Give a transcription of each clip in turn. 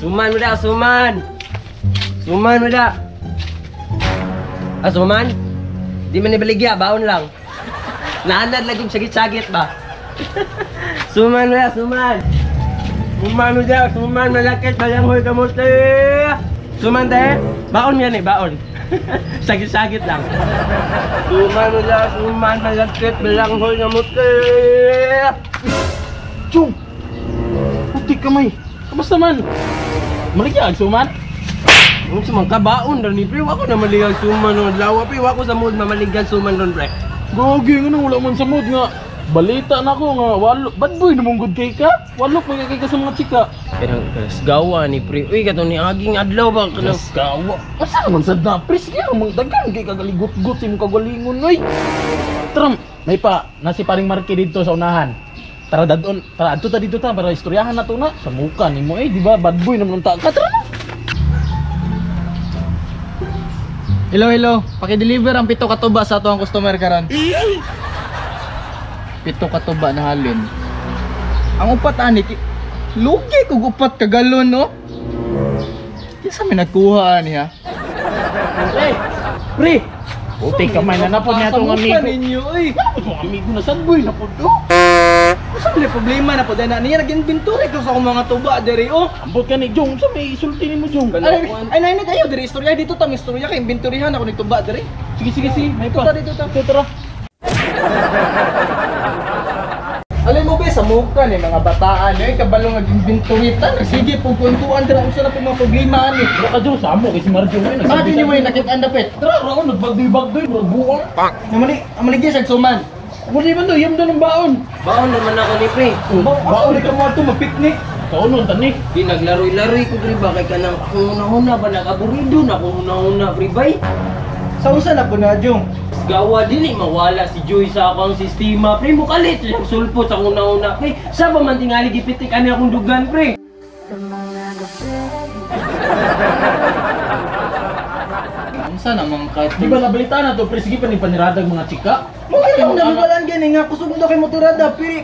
Suman mo da, suman. Suman mo da. Ah, suman? Di man ibaligya, baon lang. Naanad lagi yung sagit-sagit ba? Suman mo da, suman. Suman mo da, suman, malakit, balanghoy, kamuti. Suman te, baon yan eh, baon. Sagit-sagit lang. Suman mo da, suman, malakit, balanghoy, kamuti. Jong! Puti kamay! Kamusta man? Maligya ang suman? Ang suman ka, baon ron ni pre. Wako na maligyan suman ron. Lawa pre, wako sa mood mamaligyan suman ron pre. Gagi nga nang wala man sa mood nga. Balita na ko nga, walo, bad boy namunggod kay ka? Walo pa kay ka sa mga chika. Pero gawa ni pre. Uy, katong ni aging adlaw ba? Gawa. Asa naman sad na pre? Sige, ang daghan kay kagaligot-got sa imong kagalingon oy. Tara, may pa nasi paring Marky dito sa unahan. Tara dadon, tara adto ta dito ta para istoryahan na to na. Sa muka nimo eh, di ba? Bad boy naman ta ka. Tara na. Hello, hello. Paki-deliver ang 7 ka tuba sa ato ang customer karon. 7 ka tuba na halin. Ang upat ani lugi kog 4 ka galon no. Kinsa may nagkuha ani ha? Pre, pre. Uti kamay na napod niya atong amigo. Ninyo oy. Atong amigo na sad boy na pod. Oh. Unsa may problema na pod na niya nag-inventory ko sa akong mga tuba diri oh. Ambot ka ni Jong, sa may isulti nimo Jong. Ay, ay nay kayo diri istorya dito ta may istorya kay inventoryhan ako ni tuba diri. Sige sige sige, may pa. Dito ta dito ta. Tara. Alay mo ba sa muka ni mga bataan eh kabalo nga inventory ta sige pug kuntuan dira unsa na pud mga problema ani. Wala ka Jong, samo kay si Marjong eh. Sabi niyo may nakit-an dapit. Tara, raon nagbagdoy-bagdoy, murag buang. Namali, amaligya sa suman. Wala man do, yam do ng baon. Baon naman ako ni pre. Baon ka mo ato mag-picnic. Kaunon tani. Di naglaroy-laroy ko pre ba kay kanang akong una-una ba nakaburido na akong una-una pre bay. Sa unsa na po na Jong? Gawa din eh, mawala si Joy sa akong sistema pre. Mukalit siyang sulpot sa akong una-una pre. Sa ba man tingali gipitik ani akong dugan pre. Unsa namang ka? Di ba nabalita na to, pre, sige pa ni paniradag mga chika. Mo kay mo nabawalan gani nga kusog daw kay motorada piri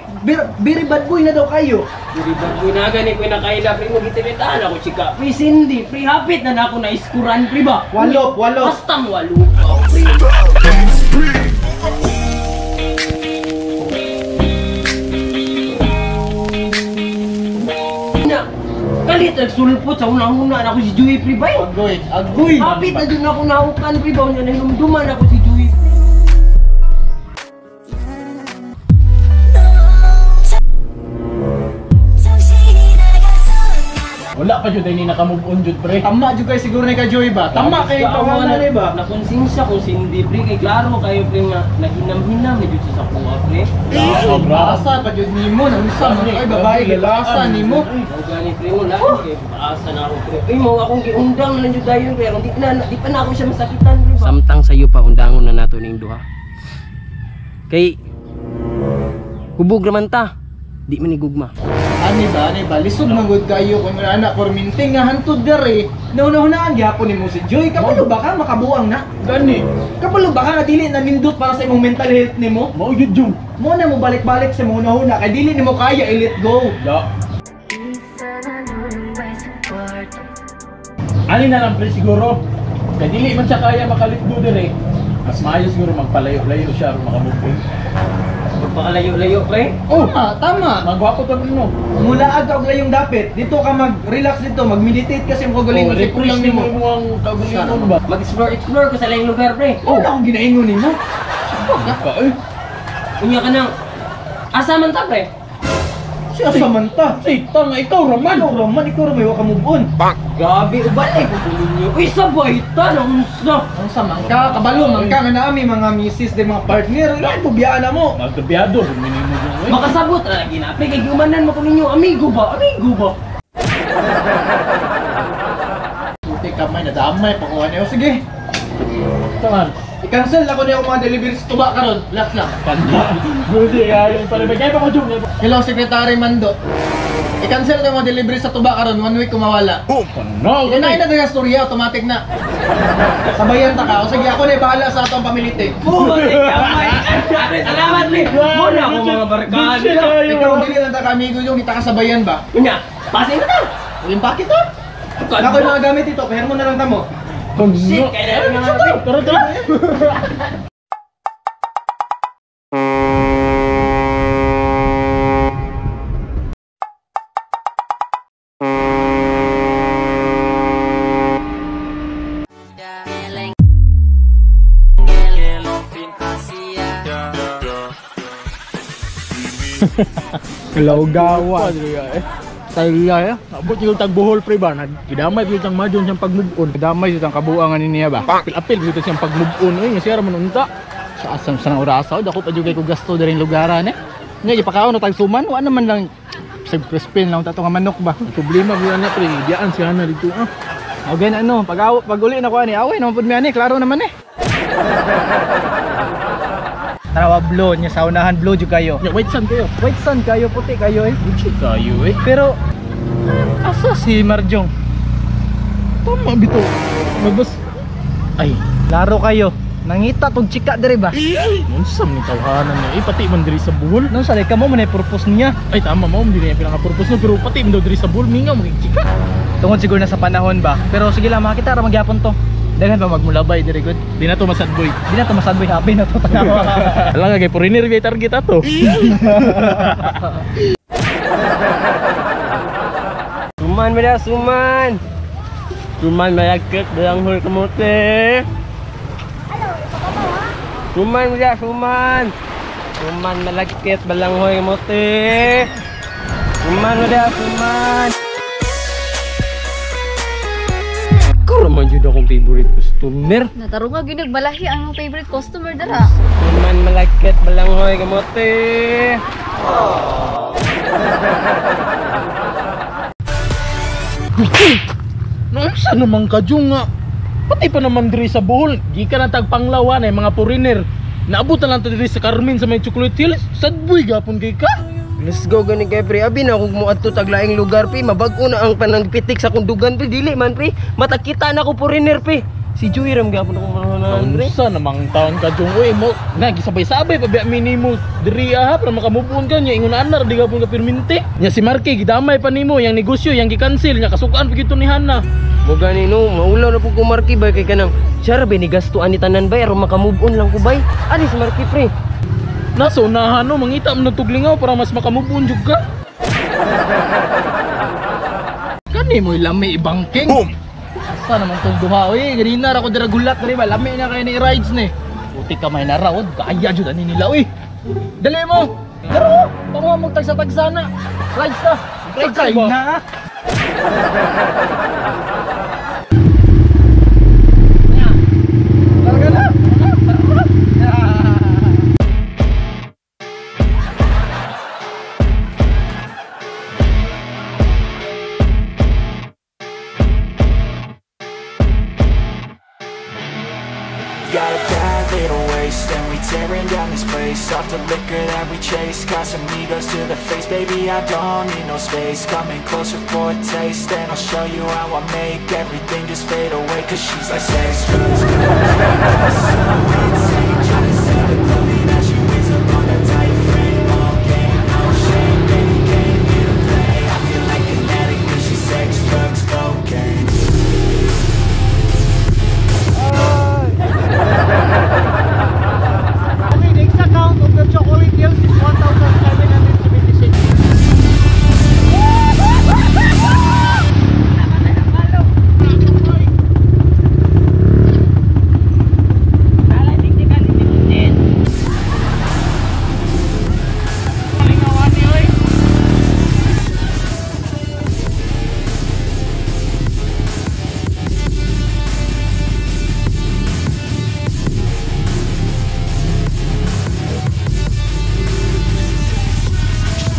biri bad boy na daw kayo. Diri ba ko na gani ko nakaila pre mo gitiritaan ako chika. Pre Cindy, pre hapit na nako na iskuran pre ba. Walo, walo. Bastang walo pa pre. Na kalit nagsulpot sa una-una na ako si Joey pre bay. Agoy, agoy. Hapit na dun ako naukan pre ba unya nahinumduman ako si Joey. Wala pa jud ay ni naka-move on jud pre. Tama jud kay siguro ni ka Joy ba? Tama kay tawanan ni ba? Nakonsensya kung Cindy pre kay klaro kayo pre nga naghinam-hinam na jud siya sa kuha pre. Asa pa jud nimo na unsa man kay babae gilasa nimo. Mao gani pre mo lain kay paasa na ako pre. Uy mo akong giundang na lang jud dayon pre di na di pa na ako siya masakitan pre ba. Samtang sayo pa undangon na nato ning duha. Kay hubog raman ta. Di man ni gugma. Ani ba? Lisod man gud kayo kung anak perminting nga hantud dere. Nauna-hunaan gyapon nimo si Joy. Kabalo ba ka makabuang na? Gani. Kabalo ba ka nga dili na nindot para sa imong mental health nimo? Mao jud Jong. Mo na mo balik-balik sa imong hunahuna kay dili nimo kaya i-let go. Ya. Ani na lang pre siguro. Kay dili man siya kaya makalit go dire. Mas maayo siguro magpalayo-layo siya aron makamove on. Magpakalayo-layo pre. Oh, tama. Magwapo to no. Mulaag ka og layong dapit. Dito ka mag-relax dito, mag-meditate kasi imong kagalingon Oh, sa refresh kulang nimo nimo. imong kaugalingon ba? Mag-explore-explore ko sa laing lugar pre. Oh, na akong ginaingon nimo. Ka eh. Unya ka nang asa man ta pre? Si asa man ta? Say, tanga ikaw raman. Ikaw raman, ikaw ramay wa ka move on. Gabi ubalay ko ninyo. Uy sabay ta na unsa. Ang sa mangka, kabalo mangka nga naami mga misis de mga partner, ila bubiyaan na mo. Magkabyado minimo Jong. Eh. Makasabot ra lagi na pre kay giumanan mo ko ninyo amigo ba? Amigo ba? Puti kamay na damay pa ko ano. Sige, Tangan. i-cancel ako niya akong mga delivery sa tuba karon. Relax lang. Kanda. Good ayo pare kay pa ko Jong. Hello, Secretary Mando. I-cancel ko yung mga delivery sa tuba karon, 1 week kumawala. No, Yan na na storya, automatic na. Sabayan ta ka. O sige, ako na bahala sa atong pamilite. Puti kamay. Salamat pre. Mo na ako mga barkada. Ikaw dili lang ta ka amigo yung kita kasabayan ba? Unya, pasing na ta. Yung bakit ha? Ako yung mga gamit dito, pero mo na lang tamo. Shit, kaya na mga Tara, tara. Laugawa. Tala ya. Abot yung tagbuhol pre ba? Nagkidamay yung tang madyon siyang pag-move on. Damay sa kabuangan ni niya ba? Apil-apil dito siyang pag-move on. Uy, nga siya ra man unta. Sa asam sa nang orasa, dako pa jud kay ko gasto diring lugaran eh. Nya gipakaon na tag suman, wa naman lang sa crispin lang tato nga manok ba. Ang problema ko na pre, diyaan siya na dito ah. Okay na ano, pag uli na ko ani, away naman pud mi ani, klaro naman eh. Tarawa blue nya sa unahan blue jud kayo. Ya, white sun kayo. White sun kayo, puti kayo eh. Good shit kayo eh. Pero asa si Marjong? Tama bito. Magbas. Ay, Laro kayo. Nangita tog chika diri ba? unsa man tawhanan niya. Eh, pati man diri sa buhol. Nung sa ka mo man ay purpose niya. Ay, tama mo, hindi niya pinaka-purpose no, pero pati man daw diri sa buhol, mingaw magigchika. Tungod siguro na sa panahon ba. Pero sige lang, makita ra magyapon to. Daghan pa magmulabay diri good. Di na to masad boy. Di na to masadboy happy na to tanawa. Alam nga kay foreigner kay target ato. Suman ba da, suman. Suman malagkit bilang hul kamote. Suman ba da, suman. Suman malagkit balanghoy kamote. Suman ba da, suman. Ikaw raman jud akong favorite customer. Natarunga gyud balahi ang favorite customer dara. Suman malagkit balanghoy kamote. Unsa naman ka nga? Pati pa naman diri sa Bohol, gikan na tagpanglawan ay mga foreigner. Naabutan lang ta diri sa Carmen sa may Chocolate Hills. Sadboy gapon kay ka. Let's go gani kay pre. Abi na kung moadto taglaing lugar pre, mabag-o na ang panangpitik sa kundugan pre. Dili man pre, matakita na ko foreigner pre. Si Joey ram gapon akong manahan pre. Unsa namang taon ka jung uy mo na gisabay-sabay pa biya minimo diri ah para makamove on ka nya ingon anar di gapon ka pirminti. Nya si Marky gidamay pa nimo yang negosyo yang gi-cancel nya kasukaan pa gyud to ni Hana. Mo gani no, maulaw na pud ko Marky bay kay kanang siya ra bay ni gasto ani tanan bay aron makamove on lang ko bay. Ani si Marky pre. Nasa unahan no mangita mo tuglingaw para mas makamove on jud ka. Kani mo lami ibangking. Boom. Asa naman tong duha oy, ganina ra ko dira gulat diri ba, lami na kay ni rides ni. Puti kamay na raw, kaya jud ani nila oy. Dali mo. Daro, panguha mo tagsa-tagsa na. Rides na. Rides Sakay ba? na. Larga na. Got a bad little waist and we tearing down this place. Off the liquor that we chase, Casamigos to the face. Baby, I don't need no space, coming closer for a taste. And I'll show you how I make everything just fade away. Cause she's like sex, drugs, cocaine, so insane. Trying to sell the clothing that she wears up on a tight frame. All game, no shame, baby came here to play. I feel like an addict cause she's sex, drugs, cocaine. Okay, the exact count of the Chocolate Hills is 1,776.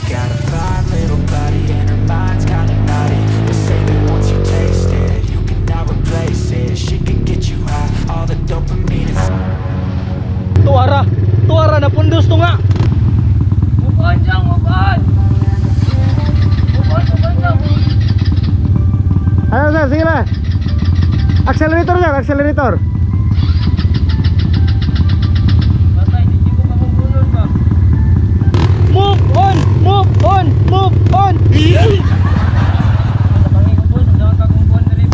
Got a fine little body and her mind's kinda naughty. They say that once you taste it, you cannot replace it. She could get you high, all the dopamine is Tuara, tuara na pundos to nga. Move on, Jong, move on. Move on, move on, Jong. Ano sir, sige na. Accelerator sir, accelerator. Patay, di ko mamubunon ba? Move on, move on, move on. Sa pangikubo, sa dawan ka kumbuhan dali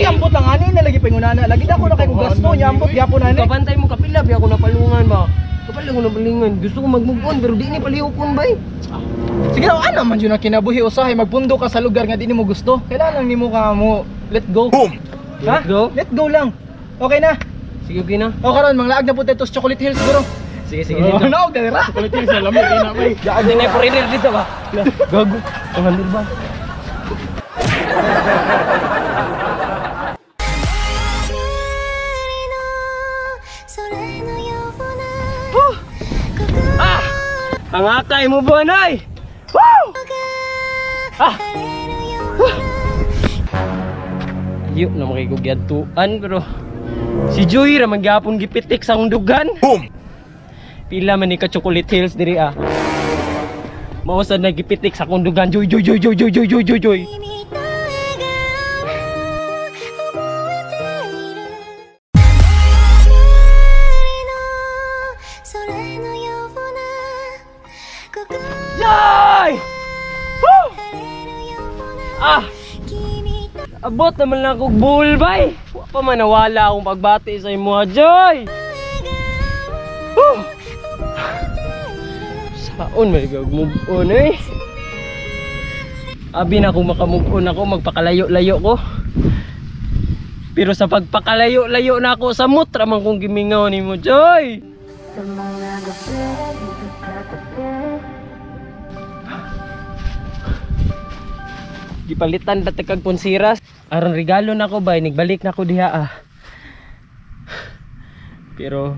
Ambot lang ani na lagi pingunana. Lagi dako na kay kung gasto niya ambot gyapon ani. Kabantay mo kapila bi ako napalungan ba. Kapila ko napalingan. Gusto ko mag-move on pero di ni palihukon bay. Sige raw ana man jud ang kinabuhi usahay magpundo ka sa lugar nga di nimo gusto. Kailangan lang nimo ka mo let go. Boom. Ha? Let go? Let go lang. Okay na. Sige okay na. O karon manglaag na pud to sa Chocolate Hills siguro. Sige sige Oh, dito. no, dira. Chocolate Hills na lamig na bay. Gago na foreigner dito ba. Gago. Ang handir ba? Ah! Ang akay mo ba, nay? Woo! Ah! Iyo na makikugyadtuan pero si Joy ra man gyapon gipitik sa undugan. Boom! Pila man ni ka Chocolate Hills diri ah. Mao sad na gipitik sa kundugan. Joy Joy Joy Joy Joy Joy Joy Joy Joy. Joy! Woo! Ah! Abot naman lang akong bulbay. Wa pa man nawala akong pagbati sa imo, Joy. Woo! Saon may move on eh. Abi na kung makamove on ako, magpakalayo-layo ko. Pero sa pagpakalayo-layo na ako sa mutra man kong gimingaw nimo, Joy. Gipalitan ba kag punsiras? Aron regalo na ko bay, nagbalik na ko diha ah. Pero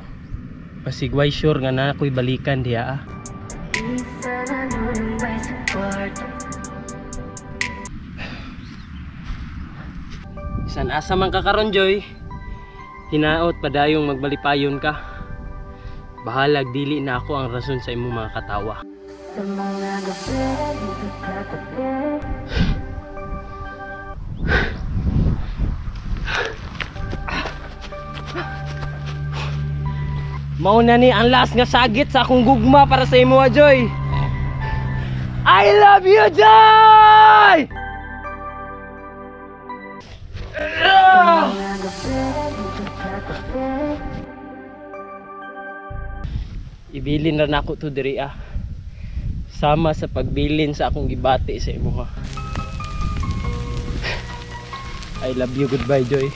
basig why sure nga na ako'y balikan diha ah. San asa man ka karon Joy? Hinaot padayong magbalipayon ka. Bahalag dili na ako ang rason sa imong mga katawa. Mauna ni ang last nga sagit sa akong gugma para sa imo, Joy. I love you, Joy! Ah! Ibilin ra nako to diri ah. Sama sa pagbilin sa akong gibati sa imo ha. I love you, goodbye, Joy.